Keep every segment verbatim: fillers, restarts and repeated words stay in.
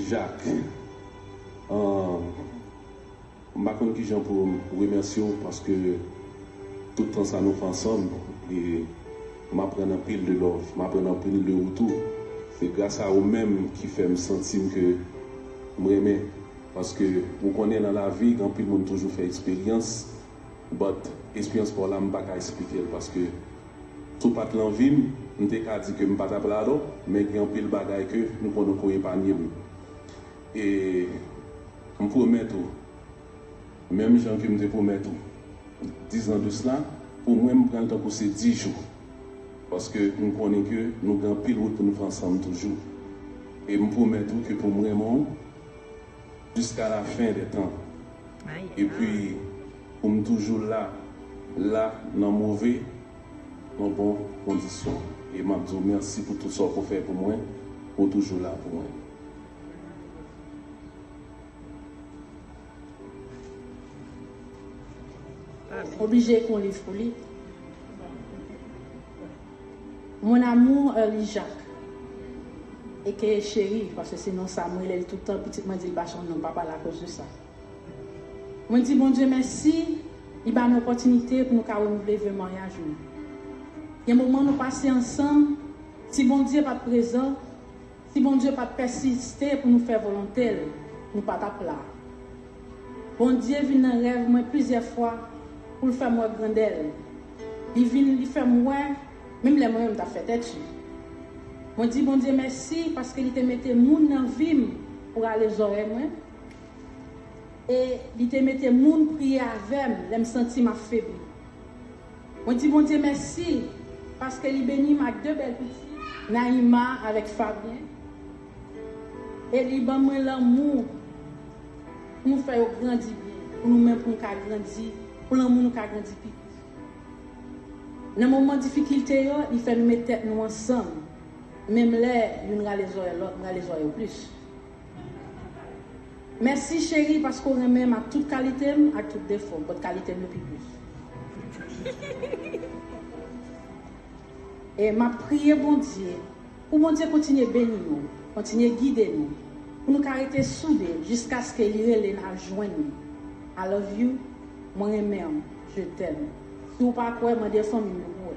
Jacques, ah, m pa konn kijan pou m remèsye w paske tout tan sa nou fè ansanm, e m aprann anpil de love, m aprann anpil de ou tou. Se gras a ou menm ki fè m santi m ke m renmen. Paske ou konnen nan lavi, gen anpil moun toujou fè eksperyans, but eksperyans pa w la, m pa ka eksplike l paske si w pa t lan vi m, m te ka di ke m pa t ap la non, men gen anpil bagay ke m konnen ke w epanye m. E m pwomèt ou, menm jan ke m te pwomèt ou dizan de sila, pou mwen, m pran l tankou se dis jou. Paske m konnen ke nou gen anpil wout pou nou fè ansanm toujou. E m pwomèt ou ke pou m renmen w jiska la fen dè tan. Epi, pou m toujou la, la nan move, nan bon kondisyon. E m ap di w mèsi pou tout sa w fè pou mwen, pou w toujou la pou mwen. Oblije ekri yon liv pou li. Mon amour, Early Jacques. Eke cheri, paske se non sa m rele l tout tan, pitit mwen di l pa chanje non papa l akoz de sa. Mwen di Bondye mèsi, li ba nou opòtinite pou nou ka renouvle ve maryaj nou. Gen moman nou pase ansanm, si Bondye pa t prezan, si Bondye pa t pèsiste pou nou fè volonte l, nou pa t ap la. Bondye vin nan rèv mwen plizyè fwa pou l fè m wè grandè l. Li vin, li fè m wè, menm lè mwen menm m t ap fè tèt chi. Mwen di Bondye mèsi paske li te mete moun nan vi m pou rale zòrèy mwen. E li te mete moun priye avè m lè m santi m ap febli. Mwen di Bondye mèsi paske li beni m ak de bèl pitit, Naïma avèk Fabien. E li ban mwen lanmou pou nou fè yo grandi byen, pou nou menm pou nou ka grandi, pou lanmou nou ka grandi pi plis. Nan moman difikilte yo, li fè nou met tèt nou ansanm, menm lè youn rale zòrèy lòt, m rale zòrèy yo plis. Mèsi cheri paske w renmen m ak tout kalite m, ak tout defo m, but kalite m yo pi plis. E m ap priye Bondye pou Bondye kontinye beni nou, kontinye gide nou, pou nou ka rete soude jiskaske li rele n al jwenn li. I love you, mwen renmen w, je t'aime. Si w pa kwè, mande fanmi m yo pou wè.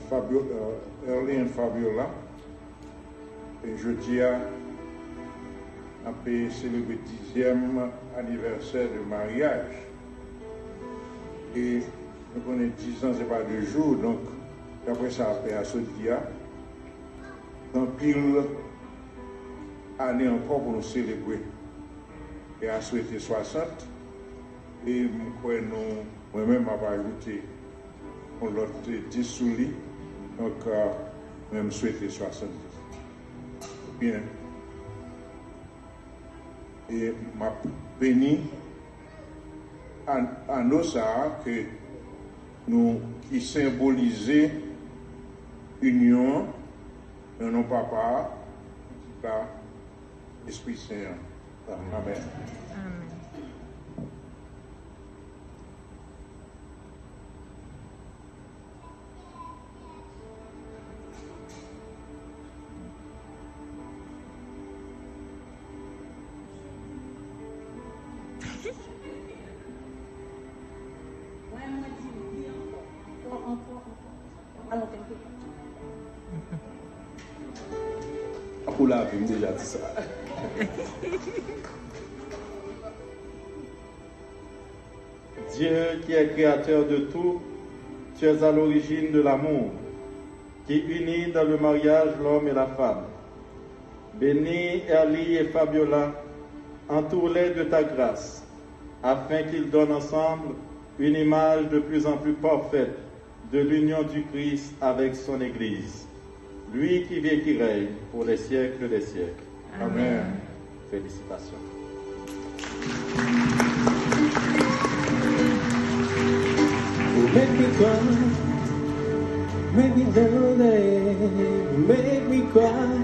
Fabio, Erly and Fabiola, e jodi a n ap selebre dizyèm anivèsè de maryaj. E nou konnen dizan se pa de jou, donk daprè sa pè a sot di a, gen anpil ane ankò pou nou selebre. Pè a swete swasant, e m kwè nou, mwen menm m ap ajoute yon lòt dis sou li. Donk, mwen m swete swasanndis. Byen. E m ap beni an- ano sa a ke nou, ki senbolize inyon an, nan non Papa a, Pitit la, Lespri Sen an. Amèn. Pou lavi, m deja di sa. Dieu qui est créateur de tout, tu es à l'origine de l'amour, qui unit dans le mariage l'homme et la femme. Bénis Erly et Fabiola, entoure-les de ta grâce, afin qu'ils donnent ensemble une image de plus en plus parfaite de l'union du Christ avec son Église, lui qui vit et qui règne pour les siècles des siècles. Amen. Félicitations. Make me cry, make me know that, make me cry.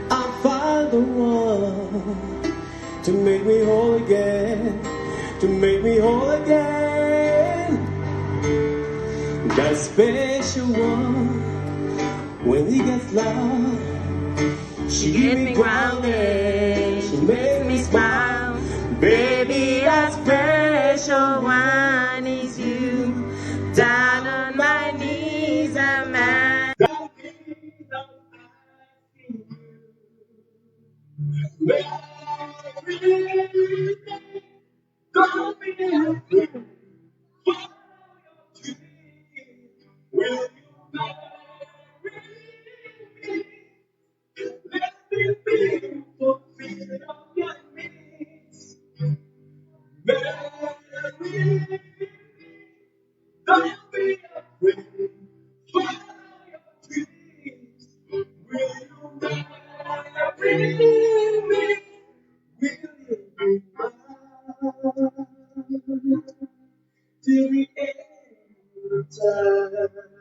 I found the one to make me whole again, to make me whole again. That special one, when he gets loud, she give me grounding, she make me smile. Baby, a special one is you. Down on my knees, I'm asking you. Don't be afraid. Follow your dream. Will you marry me? Let me be fulfilled of your needs. Marry me. Don't be afraid. Follow your dreams. Will you marry me? Will you be mine till the end of time?